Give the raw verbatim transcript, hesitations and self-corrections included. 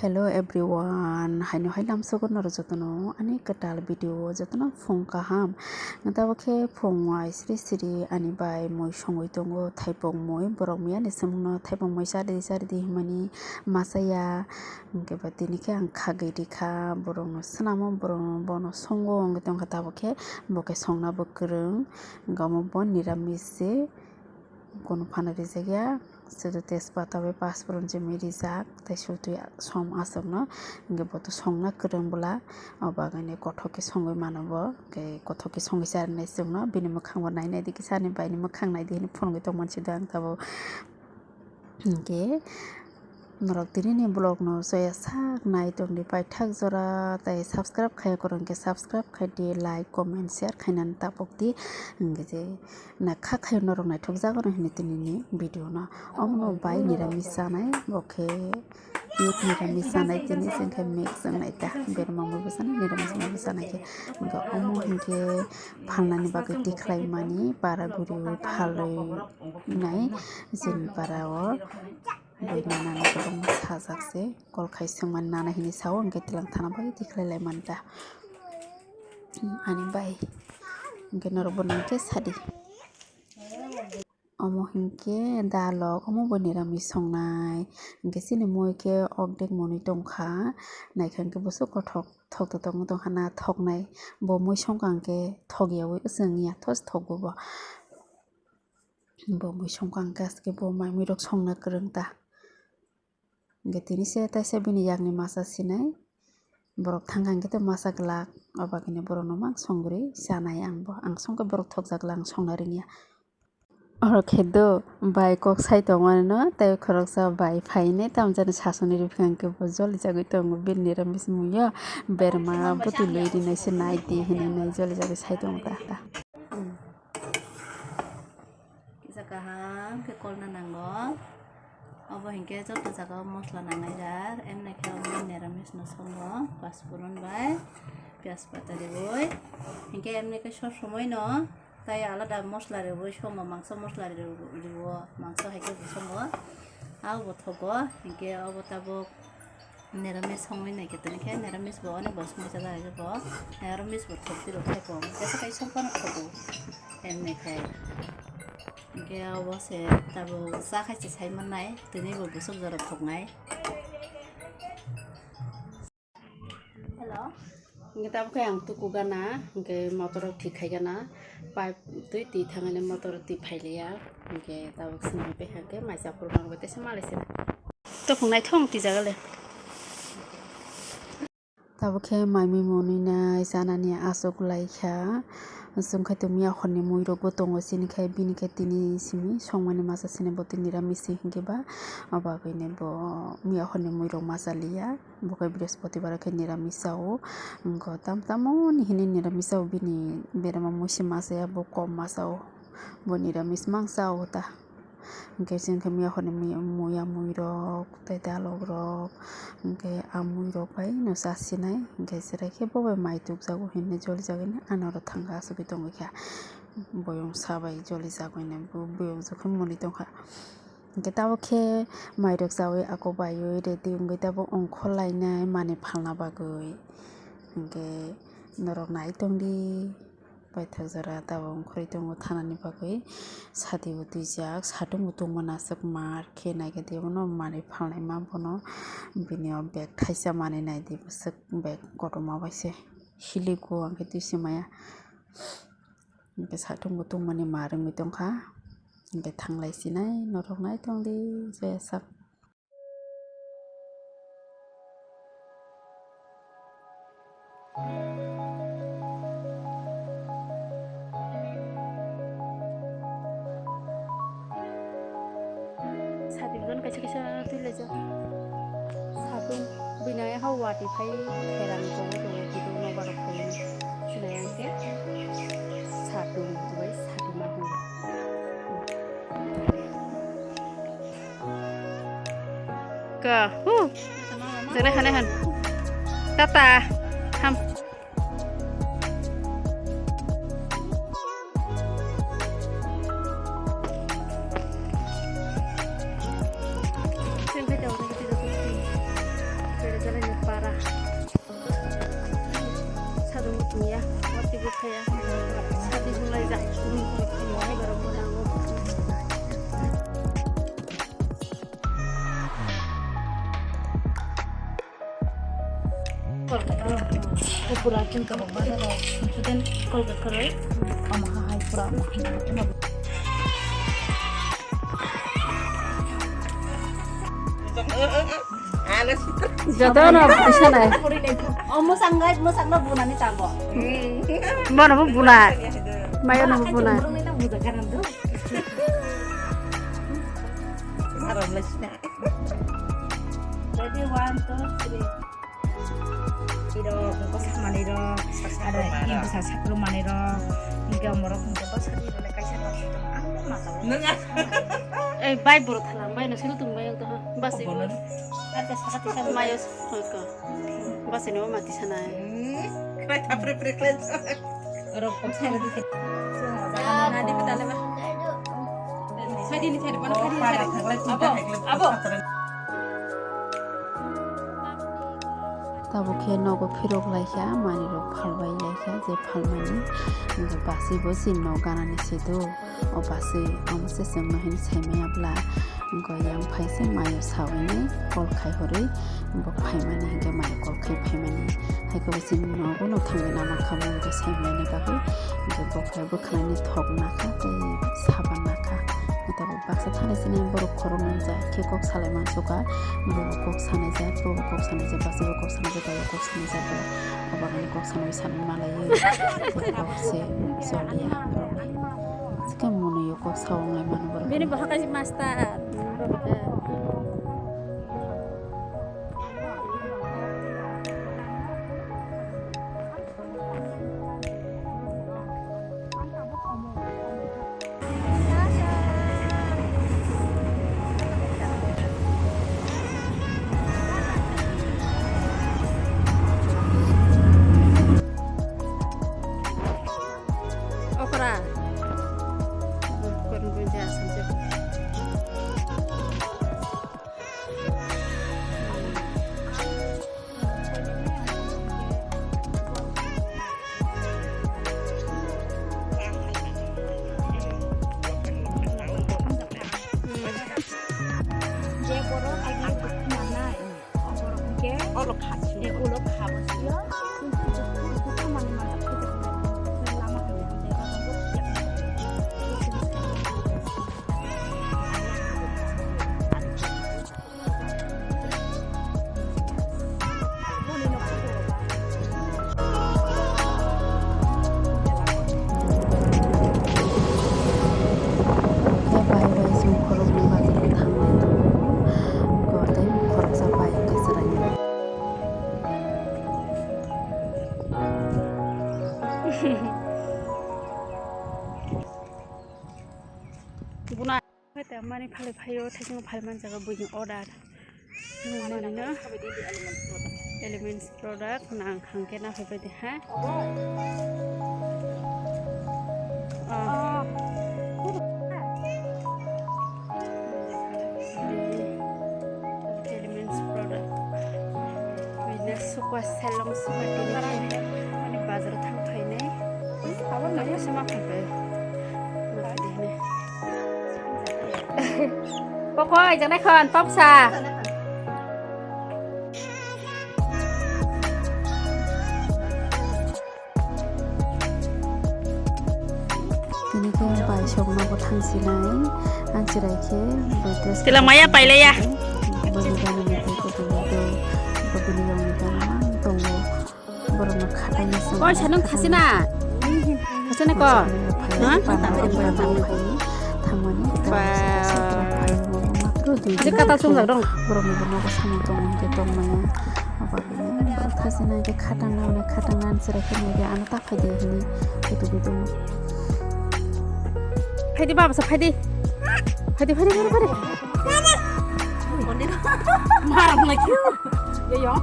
Hello everyone, haino hai lamsogo norok jotono ani kwtal video o jotono phung kaham. Tabok khe phung wai sri sri ani bai mui songwi tongo, thaipung mui, borok miyani swngno thaipung mui chari di chari di hinmani masa ya. Hwnkhe ba tini khe ang khagwi rikha, borokno swnamo, borokno bono songo wngwi tongkha. Tabok khe bo khe songna bo kwrwng, hwnkhe omo bo niramis se. Kunu phano rijak ya, sudu tejpata bai pasporon chumui rijak, tei sutwi som aswkno, hwnkhe bo to songna kwrwng bwla, o bagwino kothok khe songwi mano bo, hwnkhe kothok khe songwi charinai chwngno, bini mwkhang bo nai nai di kisa, ani bai ni mwkhang nai di hinwi phunugwi tongmani sudu ang tabuk. Hwnkhe norok tini ni vlog no soya sak nai tongdi, paithak jora tei subscribe khaiya kwrwng khe subscribe khai di, like, comment, share khainani tabuk di. Hwnkhe je na kha khai norok naithok jago hinwi tini ni video no. Omo bai niramis chanai, bo khe niramis chanai, tini chwng khe mix wngnai ta, berma mui bo chanai, niramis mui bo chanai khe. Hwnkhe omo hinkhe phalnani bagwi tikhlai mani para guriwi phalwi nai chini para o. Bui nana ni kwbangma sajak se, kol khai swngmani nana hinwi sao, hwnkhe twilang thana bai tikhlai lai manta ani bai. Hwnkhe norok bo nang khe sadi. Omo hinkhe dalok, omo bo niramis songnai. Hwnkhe chini mui khe ordek monwi tongkha, naikha hwnkhe bwswk kothok thok thok tongwi tongkha na thoknai. Bo mui songkha hwnkhe thok yaui wngya, thos thokgo bo. Bo mui songkha hwnkhe aswk khe bo mai mui rok songna kwrwng ta. Hwnkhe tini se taisa bini yakni masa sinai. Borok thangkha hwnkhe tei masa glak, o bagwino borokno mang songwi chanai ang bo. Ang songkhe borok thokjak glak, ang songna rwngya. Oro khe do bai kok sai tongmani no, tei khoroksa bai phainai, tamo jani sasoni rwphikha hwnkhe bo jolijagwi tongo bini niramis muiyo, berma bwtwi lwi rinai se nai di hinwi nai jolijagwi sai tongo ta ta. Kisa kaham khe kolna nango. Obo hinkhe joto jaga o mosla nangnai jar. Emne khe omo niramis no songo, pasporon bai piyaj pata riwi. Hinkhe emne khe sob somoi no tai alada mosla riwi songo, mangso mosla riwi, mangso hai khe bo songo. Abo thogo, hinkhe obo tabuk niramis songwi nai khe tini khe niramis bo onek bo songwi chajak bo, niramis bo thok tiro khai bo, kesa kai song phano thogo, emne khai. Hinkhe obo se tabuk cha khai se sai mannai, tini bo bwswk jora thoknai. Hello. Hinkhe tabuk khe ang tuku gana, hinkhe motor rok thik khai gana, pipe twi twi thangani motor twi phai liya, hinkhe tabuk swnam pai kha hinkhe mai chapur rok bai teisa malai se. Topung naithok twijak le. Tabuk khe mai mui monwi nai chanani achuk lai kha. Chwng khai tongmia horni mui rok bo tongo, chini khai bini khe tini simi songmani masa sini bo tini niramis se hinkhe ba, o bagwi ni bo miya horni mui rok masa liya. Bo khe Brihaspatibar khe niramis chao. Wngkha tam, tamoni hini niramis chao, bini berma muisi masa ya, bo kom masa o. Bo niramis mang chao ta. Hwnkhe chini khe miya horni muya, muya mui rok, tei dalok rok, hwnkhe a mui rok bai no chasinai. Hwnkhe cherai khe bo bai mai tukjago hinwi jolijagwi ani oro thangkha, asugwi tongwi kha. Boyong sa bai jolijagwi bo boyong jokhon mwnwi tongkha. Hwnkhe tabuk khe mairok chaui ako baiwi ready wngwi tabuk ongkhor lainai manwi phalna bagwi. Hwnkhe norok nai tongdi, paithak jora tabuk ongkhorwi tongo thanani bagwi. Sadi bo twijak, satung bo tongmani aswk mar khe naikhe tei bono manwi phalnaima bono bini o bag thaisa manwi naidi bwswk bag kotorma bai se hiliko hwnkhe twi se maya. Hwnkhe satung bo tongmani mar wngwi tongkha. Hwnkhe thanglai sinai norok nai tongdi je sak. Satung jon kaisa kaisa twi laijak. Satung bini ha wati phai pherang tongo tongo kitung nobar rok phai sinai ang khe satung bai satima hwn. Ka hu. Jere hane han. Tata. Ham. Sadung tungya, wati bo khaya. Sadi hwnlaijak. Pura chwng kabang ma da student call ga kwrwi. Ama ha hai pura ma. Jotono bisanai. O mwsang nai, mwsang no bunani tango. Bono bo buna. Mayo no bo buna. Burung ni tang buja kanan do. Ready, one, two, three. Irok, bwsa manwi rok, aro i bwsa sakluk manwi rok, hinkhe omorok hinkhe bwsa di rok kaisa rok. Ang ma tong. Nwng a. Eh, bai borok thalang bai no sino tong bai to ha. Basi. Bono. Ate sakati sa mayo ko. Basi no mati sanai. Hmm. Krai thapre pre krai. Rok kok sai di. Nadi pitale ba. Sai di ni sai di bono sai di ni sai di. Abo, abo. Tabuk khe nogo phirok laikha, manwirok phalbai laikha, je phalmani wngkha basibo chini nok ganani se do. O basi omo se chwngno hini saimaya bla, wngkha yang phaise mayo sawi nai call khai hori, bo phaimani hinkhe mayo call khai phaimani. Haikhe bo chini nogo no thangwi namakha bo hinkhe saimani bagwi, hinkhe bo khe bwkhanani thok nakha tei saba nakha. Tabuk baksa thani sinai borok khoroknwi ja khe kok salai mansukha. Bobo kok sanai jak, bobo kok sanai jak, basibo kok sanai jak, bobo kok sanai jak, bobo abagani kok sanai sanai malaio. Kok se choliya borokni. Sikhe mwnwio kok sawi wnglai mano borok. Bini boha kaisa master. Okra. Kurang kurang jasa. Je borok agini manai, borok hwnkhe ulo kha sio. Khe bai bai chwng khoroknwi bazaro thanglai tongo. Khe tei khoroksa bai khe chwraino. Buna. Khe ta mani phalwi phaio, thaichung phai man jaga buini order. Manino Elements product nang khangkhe na phaibai de ha. Ah. Elements product. Business sukwa selong sukwa tini khe mani bazar thang phainai. Abo nang se ma phaibai. Koko, janai khon, topsa. Tini khe bai sokno bo thangsinai, ang chirai khe bai dress. Tila maya pailaya. Bini gana ni tei kotini tei, bini yong ni gana mang tongo. Borokno khatangna se. Oi, sanung khasina. Khasina ko. Ha? Thangmani. Wow. Matro dui. Je kata sung jak dong. Borokni bo nogo samung tong hwnkhe tong maya. Obo bini khasina hwnkhe khatangna hwnwi khatangna ani chwrai khe nai khe ano ta phai di hwnwi kutu kutu. Phai di baba sa phai di. Phai di, phai di, phai di, phai di. Mara hwnlai khe. Yo, yo.